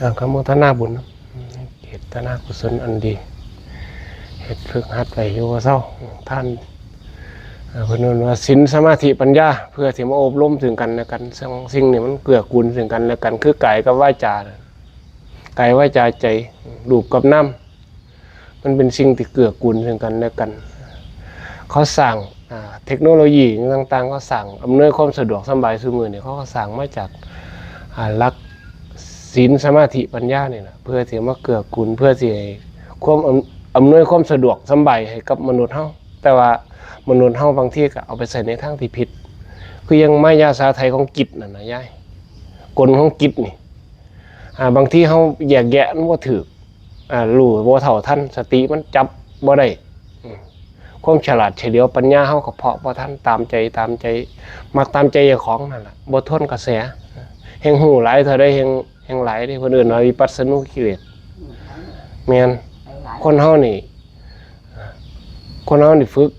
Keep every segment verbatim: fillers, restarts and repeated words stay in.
อ่า คำโมทนาบุญนะ เจตนากุศลอันดี เฮ็ดฝึกหัดไปอยู่ว่าเศร้า ท่าน เอ่อ เพิ่นเอิ้นว่าศีลสมาธิปัญญา เพื่อที่มาอบรมซึ่งกันและกัน ซึ่งสิ่งนี้มันเกื้อกูลซึ่งกันและกัน คือกายกับวาจา กายวาจาใจ รูปกับนาม มันเป็นสิ่งที่เกื้อกูลซึ่งกันและกัน เขาสร้าง อ่า เทคโนโลยีต่างๆ เขาสร้างอำนวยความสะดวกสำบายซุมื้อนี้ เขาก็สร้างมาจาก อ่า หลักศีลสมาธิปัญญานี่แหละ เพื่อที่มาเกื้อกูล เพื่อที่ให้ความอำ อำนวยความสะดวกสำบายให้กับมนุษย์เฮา แต่ว่ามนุษย์เฮาบางทีก็เอาไปใช้ในทางที่ผิด คือยังมายาสาไถของจิตนั่นนะยาย กลของจิตนี่ อ่า บางทีเฮาแยกแยะมันบ่ถูก อ่า รู้บ่เท่าทัน สติมันจับบ่ได้ อืม ความฉลาดเฉลียวปัญญาเฮาก็เพาะบ่ทัน ตามใจ ตามใจ มักตามใจเจ้าของนั่นล่ะ บ่ทนกระแส แฮ่งรู้หลายเท่าใด แฮ่ง แฮ่งหลายเด้ เพิ่นเอิ้นว่าวิปัสสนูกิเลส แม่น คนเฮานี่ คนเฮานี่ฝึก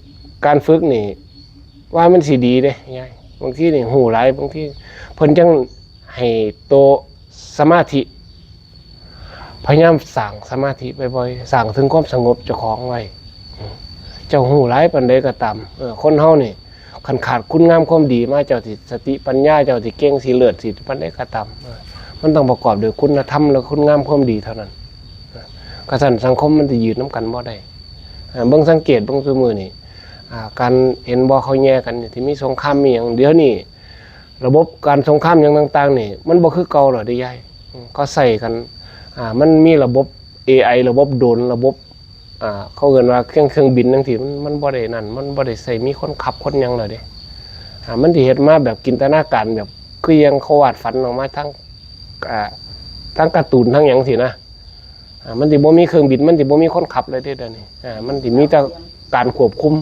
การฝึกนี่ ว่ามันสิดีเด้ยาย บางทีนี่รู้หลาย บางทีเพิ่นจั่งให้โตสมาธิ พยายามสร้างสมาธิบ่อยๆ สร้างถึงความสงบเจ้าของไว้ เจ้ารู้หลายปานใดก็ตาม เออ คนเฮานี่ คันขาดคุณงามความดีมา เจ้าสิสติปัญญา เจ้าสิเก่ง สิเลิศ สิปานใดก็ตาม เออ มันต้องประกอบด้วยคุณธรรมและคุณงามความดีเท่านั้น เออ คันซั้นสังคมมันสิยืนนำกันบ่ได้ เออ เบิ่งสังเกตเบิ่งซุมื้อนี่ อ่า การเห็นบ่เขาแย่กันนี่ ที่มีสงครามมีหยัง เดี๋ยวนี้ ระบบการสงครามหยังต่างๆ นี่ มันบ่คือเก่าแล้วเด้ยาย อืม เขาใช้กัน อ่า มันมีระบบ เอไอ ระบบโดรน ระบบ อ่า เขาเอิ้นว่าเครื่อง เครื่องบินจั่งซี้ มัน มันบ่ได้นั่น มันบ่ได้ใช้มีคนขับคนหยังแล้วเด้ อ่า มันสิเฮ็ดมาแบบจินตนาการแบบคือยังเขาวาดฝันออกมาทาง อ่า ทางการ์ตูนทางหยังซี้นะ อ่า มันสิบ่มีเครื่องบิน มันสิบ่มีคนขับเลยเด้เดี๋ยวนี้ อ่า มันสิมีแต่การควบคุม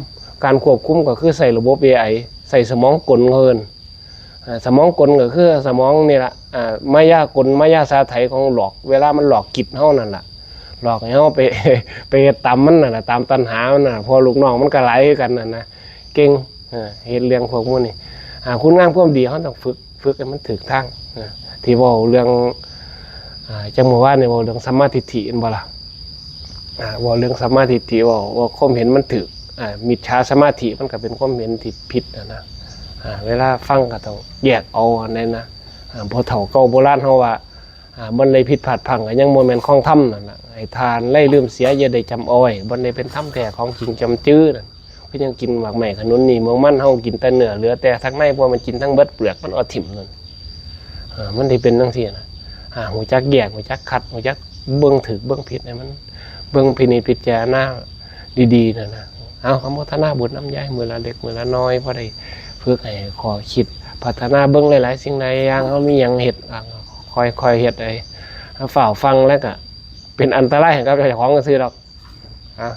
การควบคุมก็คือใช้ระบบ เอไอ ใช้สมองกลเขาเอิ้น อ่า สมองกลก็คือสมองนี่ล่ะ อ่า มายากล มายาสาไถของหลอก เวลามันหลอกจิตเฮานั่นล่ะ หลอกให้เฮาไป ไปเฮ็ดตามมันนั่นล่ะ ตามตัณหามันน่ะ เพราะลูกน้องมันก็หลายคือกันนั่นนะ เก่ง เออ เฮ็ดเรื่องพวกหมู่นี้ อ่า คุณงามความดีเฮาต้องฝึก ฝึกให้มันถูกทาง เออ ที่เว้าเรื่อง อ่า จั่งเมื่อวานนี่เว้าเรื่องสัมมาทิฏฐิแม่นบ่ล่ะ อ่า เว้าเรื่องสัมมาทิฏฐิ เว้า เว้าความเห็นมันถูก อ่า มิจฉาสมาธิมันก็เป็นความเห็นที่ผิดน่ะนะ อ่า เวลาฟังก็ต้องแยกเอาอันนั้นนะ อ่า ผู้เฒ่าเก่าโบราณเฮาว่า อ่า บ่อนใดผิดพลาดพลั้งก็ยังบ่แม่นของธรรมนั่นน่ะ ให้ทานไล่ลืมเสียอย่าได้จำเอาไว้ บ่อนใดเป็นธรรมแท้ของจริงจำจื้อนั่น คือยังกินหมากไม้ขนุนนี่เมืองมัน เฮากินแต่เนื้อ เหลือแต่ทางใน บ่แม่นกินทั้งเบิดเปลือก มันเอาถิ่มนั่น เออ มันสิเป็นจั่งซี้นะ อ่า ฮู้จักแยก ฮู้จักคัด ฮู้จักเบิ่งถูกเบิ่งผิดให้มัน เบิ่งพินิจพิจารณาดีๆ นั่นนะ เอา อนุโมทนาบุญนำยาย มื้อละเล็กมื้อละน้อย พอได้ฝึกให้ข้อคิด พัฒนาเบิ่งหลายๆ สิ่งหลายอย่าง เฮามีหยังเฮ็ด อ่า ค่อยๆ เฮ็ด ไอ้ ฟ้าวฟังแล้วก็เป็นอันตรายให้กับเจ้าของซื่อดอก อ่ะ